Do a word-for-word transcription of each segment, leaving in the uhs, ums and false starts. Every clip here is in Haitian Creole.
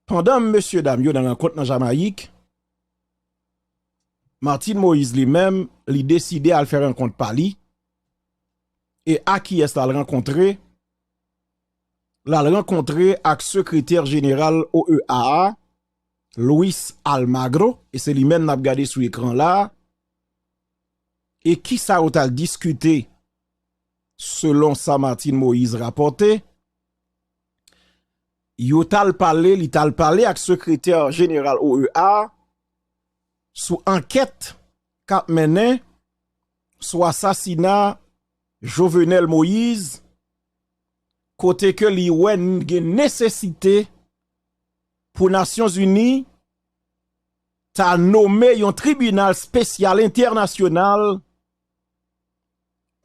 Pandan mesye dam yo nan rankont nan Jamayik, Martine Moïse li menm, li deside al fè rankont pa li. E a kiyès l al rankontre? L al rankontre ak sekretè jeneral O E A a, Luis Almagro, e se li menm n ap gade sou ekran la a. E kisa yo t al diskite? Selon sa Martine Moïse rapòte, yo t al pale, li t al pale ak sekretè jeneral O E A sou ankèt k ap mennen sou asasina Jovenel Moïse, kote ke li wè n- gen nesesite pou Nasyonzini ta nome yon tribinal espesyal entènasyonal,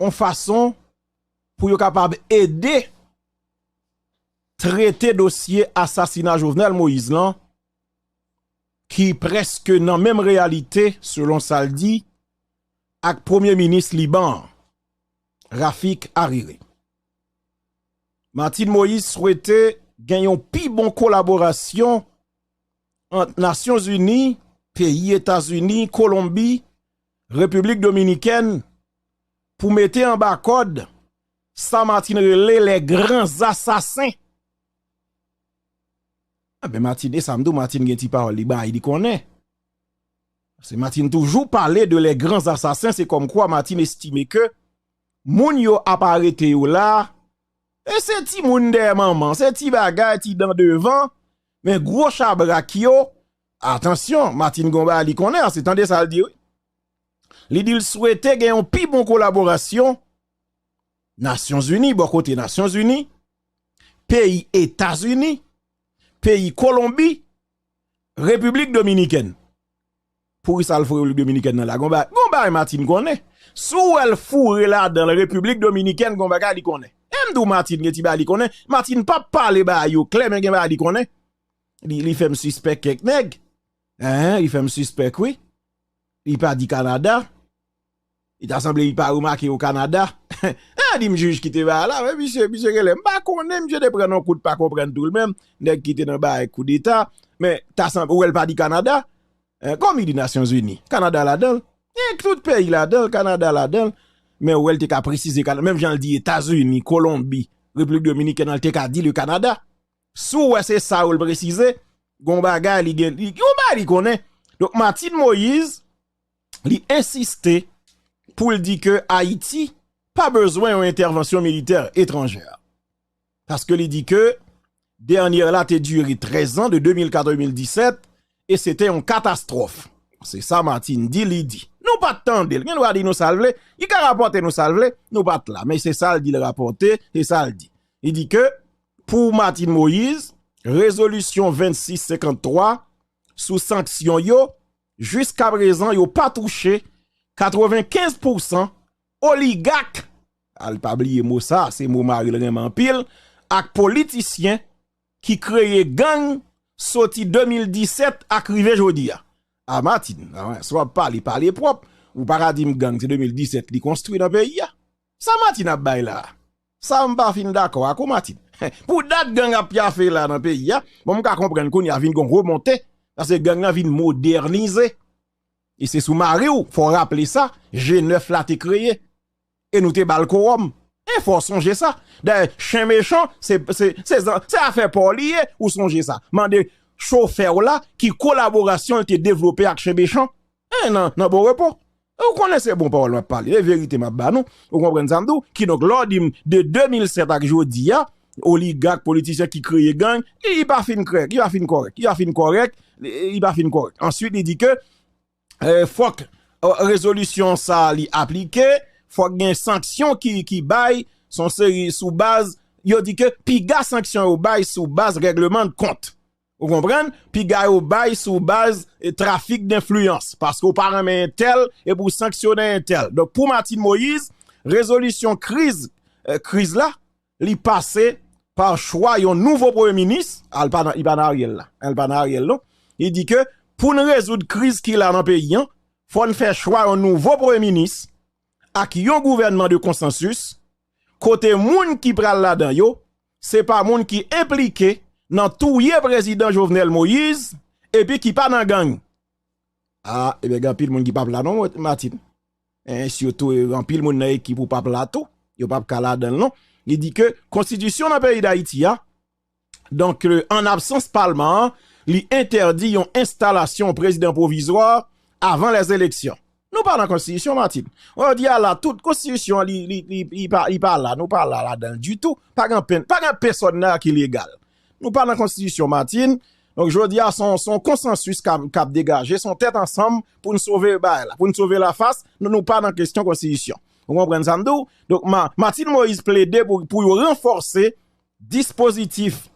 yon fason pou yo kapab ede trete dosye asasina Jovenel Moïse lan, ki prèske nan menm reyalite, selon sa l di, ak premye minis Liban an, Rafik Hariri. Martine Moïse swete gen yon pi bon kolaborasyon ant Nasyonzini, peyi Etazini, Kolonbi, Repiblik Dominikèn, pou mete anba kòd sa Martine rele les grands assassins. Enben, Martine, e sa m di w, Martine gen ti pawòl li bay, li konnen. Se Martine toujou pale de les grands assassins, se kòmkwa Martine estime ke moun yo ap arete yo la, e se timoun dèyè manman, se ti bagay, ti dan devan, men gwo chabrak yo, atansyon, Martine gon bagay li konnen, se tande sa l di wi. Li di l swete gen yon pi bon kolaborasyon Nasyonzini, bò kote Nasyonzini, peyi Etazini, peyi Kolonbi, Repiblik Dominikèn. Poukisa l foure Repiblik Dominikèn nan la? Gon bagay, gon bagay Martine konnen. Si w wè l foure ladan l Repiblik Dominikèn, gon bagay li konnen. E m di w Martine gen ti bagay li konnen. Martine p ap pale bagay yo klè, men gen bagay li konnen. Li, li fè m sispèk kèk nèg. Hein, li fè m sispèk, wi. Li pa di Kanada. Li ta sanble li pa remake yo Kanada. Ah, di m jij ki te ba la, men misye, misye genlè. M pa konnen, misye te pran yon kout pa konprann tou l menm. Nèg ki te nan bagay koudeta. Men, ta sanble, ou wè l pa di Kanada. Eh, kòm li di Nasyonzini, Kanada ladan l. Gen tout peyi ladan l, Kanada ladan l. Men ou wè l te ka presize Kanada. Menm jan l di Etazini, Kolonbi, Repiblik Dominikèn, l te ka di le Kanada. Si w wè se sa yo l presize, gon bagay li gen, li, gon bagay li konnen. Donk, Martine Moïse, li ensiste pou l di ke Ayiti pa bezwen yon entèvansyon militè etranjè. Paske li di ke dènyè la te dire trèz an, de de mil kat a de mil disèt, e se te yon katastwòf. Se sa Martine di, li di. Nou pa t tande l. Gen dwa di nou sa l vle, li ka rapòte nou sa l vle, nou pa t la. Men se sa l di l rapòte, se sa l di. Li di ke, pou Martine Moïse, rezolisyon vennsis senkanntwa sou sanksyon yo, jiskaprezan yo pa touche katrevenkenz pousan oligak, al pa bliye mo sa, se mo mari l renmen anpil, ak politisyen ki kreye gang soti de mil disèt ak rive jodi a. A Martine, a, si w ap pale, pale pwòp. Ou pa ka di m gang se de mil disèt li konstwi nan peyi a. Sa Martine ap bay la a? Sa m pa fin dakò ak ou, Martine. Pou dat gang ap pyafe la nan peyi a, bon, m ka konprann kounye a vin gon remonte, paske gang nan vin modènize. E se sou mari w, fò w raple sa, G nèf la te kreye. E nou te ba l kowòm. E fò w sonje sa. Dayè, chen mechan, se, se, se, zan- se afè pa w li ye, ou sonje sa. Mande chofè w la ki kolaborasyon l te devlope ak chen mechan. E nan, nan bon repo. Ou konnen se bon pawòl m ap pale, e verite m ap ba nou. Ou konprann sa m di w? Kidonk, lè w di m de de mil sèt ak jodi a, oligak, politisyen ki kreye gang, li, li pa fin kòrèk, li pa fin kòrèk, li pa fin kòrèk, li, li pa fin kòrèk. Answit, li di ke, eh, fòk, eh, rezolisyon sa a li aplike, fòk gen sanksyon ki, ki bay, se yon seri sou baz, yo di ke piga sanksyon yo bay sou baz règleman de kont. Ou konprann? Piga yo bay sou baz, eh, trafik denfliyans. Paske w pa renmen entèl, epi w sanksyone entèl. Donk, pou Martine Moïse, rezolisyon kriz, eh, kriz la, li pase pa chwa yon nouvo premye minis. A, l pa nan, li pa nan Ariel la. A, l pa nan Ariel, non. Li di ke pou n rezoud kriz ki la nan peyi an, fò n fè chwa yon nouvo premye minis ak yon gouvènman de konsansis, kote moun ki pral ladan yo, se pa moun ki enplike nan touye prezidan Jovenel Moïse, epi ki pa nan gang. A, ebyen, gen anpil moun ki p ap la non, Martine. E sitou, e, anpil moun nan ekip ou p ap la tou. Yo p ap ka ladan l non. Li di ke konstitisyon nan peyi Dayiti a, donk, e, an absans palman an, li entèdi yon enstalasyon prezidan pwovizwa avan lèzeleksyon. Nou pa nan konstitisyon, Martine. Jodi a la, tout konstitisyon, li, li, li, li pa, li pa la. Nou pa la ladan l ditou. Pa gen pen, pa gen pèsòn la ki legal. Nou pa nan konstitisyon, Martine. Donk, jodi a, se yon, se yon konsansis k ap, k ap degaje, se yon tèt ansanm pou n sove bagay la, pou n sove lafas. Nou, nou pa nan kesyon konstitisyon. Ou konprann sa m di w? Donk, Ma-, Martine Moïse plede pou, pou yo ranfòse dispozitif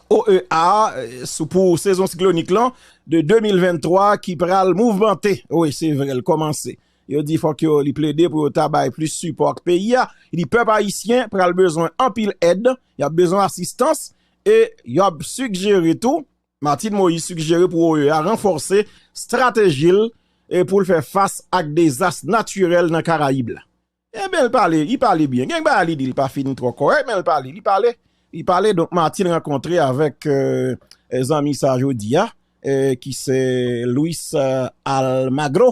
O E A, e, sou, pou sezon siklonik lan de de mil venntwa ki pral mouvmante. Wi, se vre, l kòmanse. Yo di fòk yo, li plede pou yo ta bay plis sipò ak peyi a. Li di pèp ayisyen pral bezwen anpil èd, y ap bezwen asistans, e y ap sigjere tou, Martine Moïse sigjere pou O E A ranfòse estrateji l e pou l fè fas ak dezas natirèl nan Karayib la. Ebyen, l pale, li pale byen. Gen bagay li di, li pa fin twò kòrèk, men l pale, li pale. Li pale, donk, Martine rankontre avèk, e, e, zanmi sa jodi a, e, ki se Luis, e, Almagro,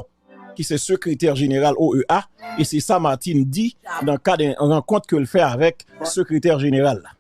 ki se sekretè jeneral O E A, e se sa Martine di nan kad yon rankont ke l fè avèk sekretè jeneral la.